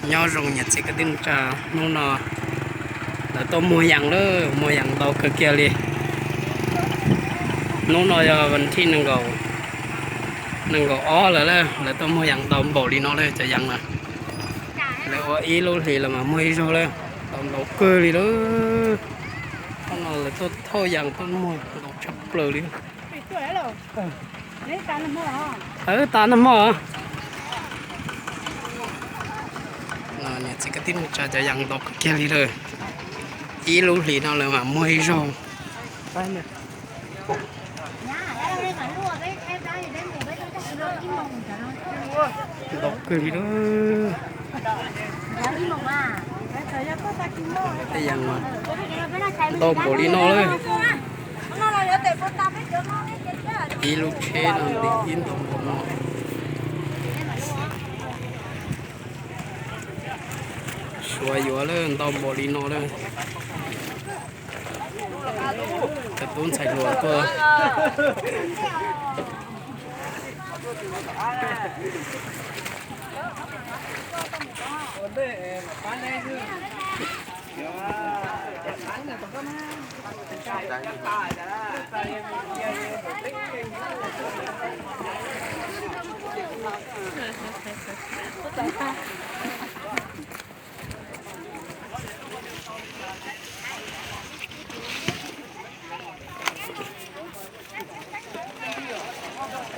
Nyob zoo niam txiv kwv tij neej tsa, hnub no lawv tuaj muag yees lawm, muag yees ntau kawg kiag li. Hnub no yog vas thib nees nkaum ob lawm, lawv tuaj muag yees ntau npaum li no lawm cov yees na. Lawv ua ib lub hlis los mas muag ib zaug lawm, ntau ntau kawg li lawm. Hnub no lawv tuaj thauj yees tuaj muag ntau tshaj plaws li. Tas nag hmo. Niam txiv kwv tij neej tsa, cov yees ntau kawg kiag li lawm. Ib lub hlis no lawv mam muag ib zaug. Ntau kawg li lawm. Tej yees ntau npaum li no lawm. Ib lub tsheb no nti ib ntau npaum no. Suav yuav lawm, ntau npaum li no lawm. Cov tub ntxhais hluas tuaj.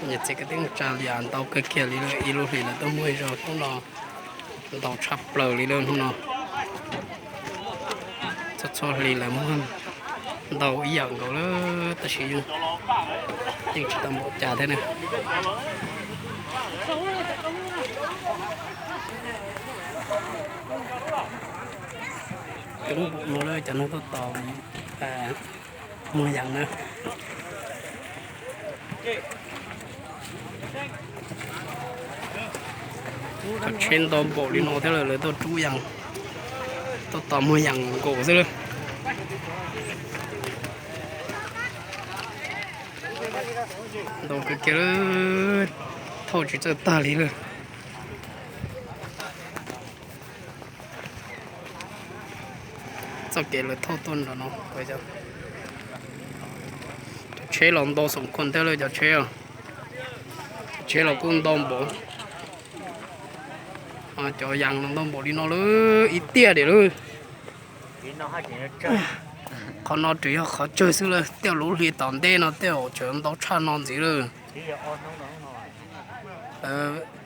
Niam txiv kwv tij neej tsa, yees ntau kawg kiag li lawm, ib lub hlis lawv tuaj muag ib zaug, hnub no ntau tshaj plaws li lawm hnub no. Txhua txhua hlis lawv muag ntau ib yam nkaus lawm tab sis yeej tsis tau npaum cas thiab na. Coob npaum no lawm cov neeg tuaj tos muag yees na. Cov tsheb ntau npaum li no thiab lawm, lawv tuaj rub yees, tuaj tos muag yees nkaus xwb lawm. Ntau kawg kiag, thauj tsis txawj tag li lawm. Txoj kev lawv thauj tuaj nram no, cov tsheb los ntau xoom khuam thiab lawm, cov tsheb, tsheb los kuj ntau npaum. Cov yees los ntau npaum li no lawm, ib tiaj diam lawm. Qhov no tseem yog qhov tsawg xwb lawm, tej lub hli tom ntej no tej tseem ntau tshaj no ntxiv lawm.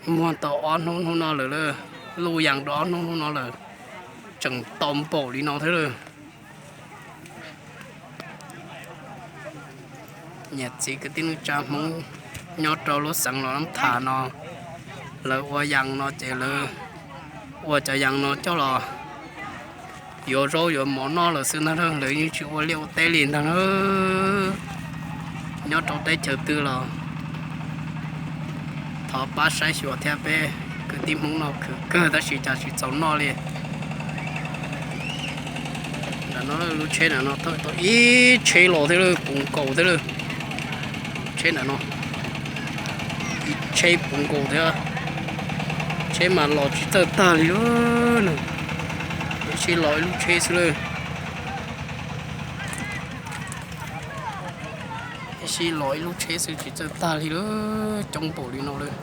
Muag tau ob hnub hnub no lawm, luj yees rau ob hnub hnub no lawm, tseem tau npaum li no thiab lawm. Niam txiv kwv tij neej tsa Hmoob nyob rau lub xeev Los Nab Thas no, lawv ua yees no ces lawv ua cov yees no coj los yuav zaub yuav mov noj lawm xwb ntag, lawv yeej tsis ua liaj ua teb li ntag na. Nyob rau teb chaws twg los thov pab saib xyuas thiab, peb kwv tij Hmoob no khwv kawg tab sis cas tsis txaus noj li. Ntawm no lub tsheb ntawm no thauj tau ib tsheb los thiab lawm, puv nkaus thiab lawm. Tsheb ntawm no ib tsheb puv nkaus thiab. Tsheb mas los tsis txawj tag li lawm, ib sij los ib lub tsheb xwb lawm. Ib sij los ib lub tsheb xwb tsis txawj tag li lawm, coob npaum li no lawm.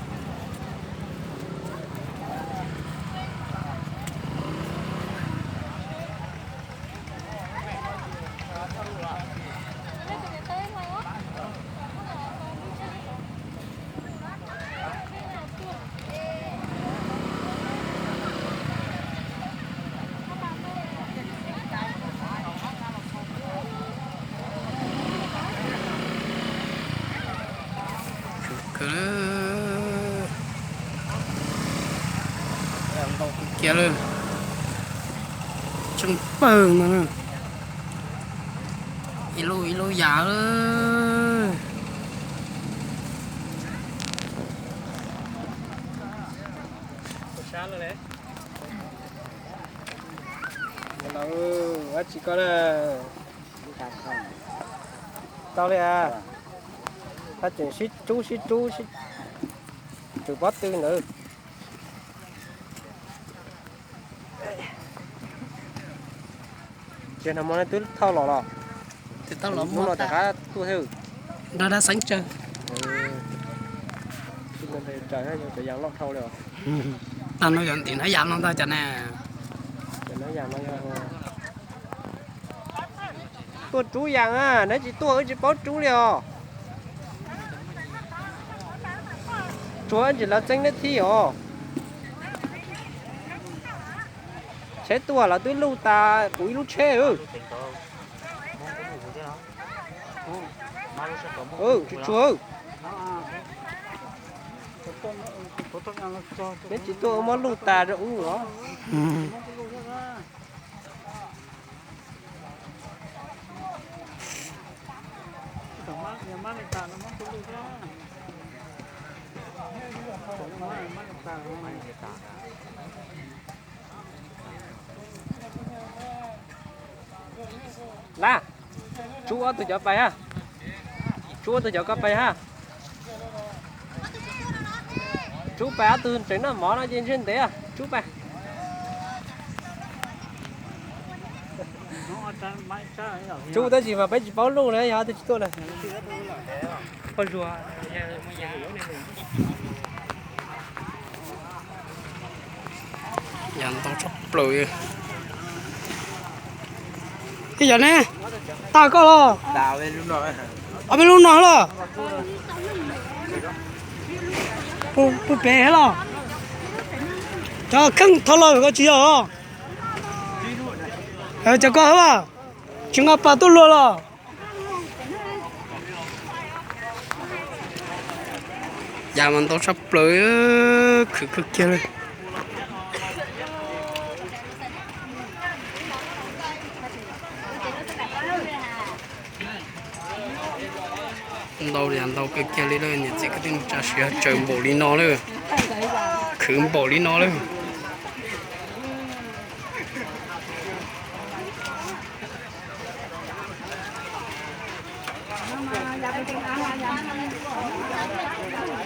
Kawg, ntau kawg kiag lawm, tsheej pawg no, ib lub ib lub yam. Dab tsi koj na? Tau li a, tseem sib rub sib rub, tsum pob tw ntawd. Ces no twb thauj los los. Hnub no rov qab tuaj thiab. Nrog dab xeeb tsawg. Cov yas loj dhau li. Tag no yog ntim nab yas no ntag cov ne. Tuaj rub yas a, neb tsis tuaj wb tsis paub rub li os. Tsuav ntsis lawv txeeb neb thib os. Tsheb tuaj lawv twb luj tas kuv ib lub tsheb. Tsuag tsuag. Neb tsis tuaj wb muab luj tas rau wb os. Laj, tsub ob tug cov pais ha. Tsub ob tug cov ko pais ha. Tsub pais ob tug tseem noj mov no ces ntshe ntev, tsub pais. Tsub tab sis mas peb tsis paub luj na, yog ob tug tsis tuaj na. Poj Zuag. Yas ntau tshaj plaws. Ib yam ne, tag koj los? Ob peb lub no los? Puag pem los? Cov kheej tho los koj tsis yog os. Cov koj hab, tsis nqa pas tuaj luag los? Yas mas ntau tshaj plaws, khwv kawg kiag li. Ntau yas ntau kawg kiag li lawm, niam txiv kwv tij neej tsa, siv tsaws npaum li no lawm, khwv npaum li no lawm.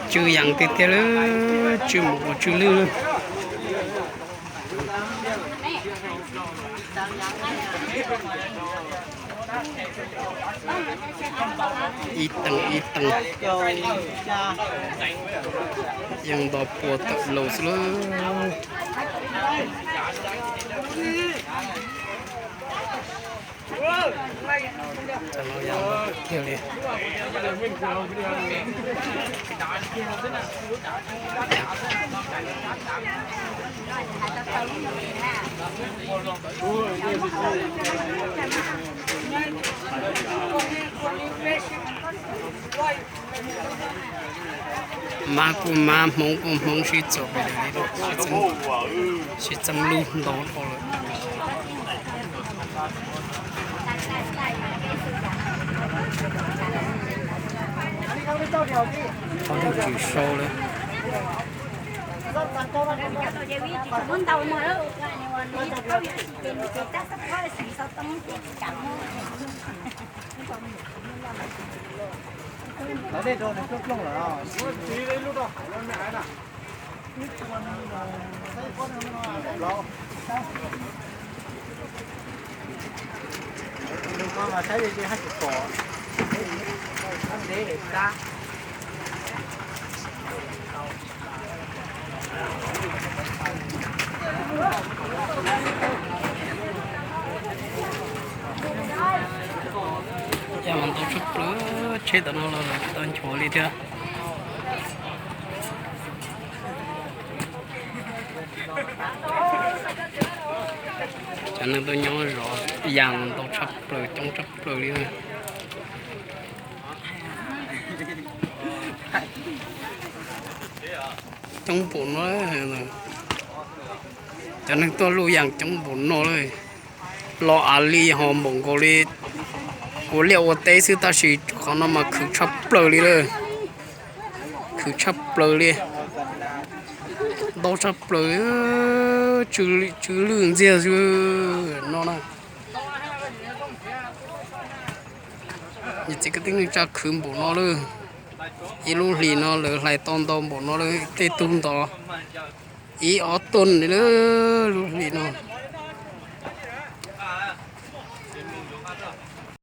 Tsw yees tiag tiag lawm, tsw mus kuv tsw lwj lawm. Ib teev ib teev, yeej nto pua tawm laus xwb lawm. Kiag li. Mab kuj mab, hmoob kuj hmoob, sib txuas pem li, sib txeeb lub ntau dhau lawm. Tsis sau lawm. Yas mas ntau tshaj plaws, tsheb tom no los tsis tau nchuav li thiab. Cov neeg tuaj nyob zov yas ntau tshaj plaws, coob tshaj plaws li. Coob npaum no, cov neeg tuaj luj yas coob npaum no lawm. Los av li ho npaum nkaus li ua liaj ua teb xwb, tab sis qhov no mas khwv tshaj plaws li lawm. Khwv tshaj plaws li. Ntau tshaj plaws, tsw lwj ntxiag no na. Niam txiv kwv tij neej tsa, khwv npaum no lawm. Ib lub hlis no lawv hlais tau ntau npaum no lawm, tej tug ntov ib ob tug li lub hlis no.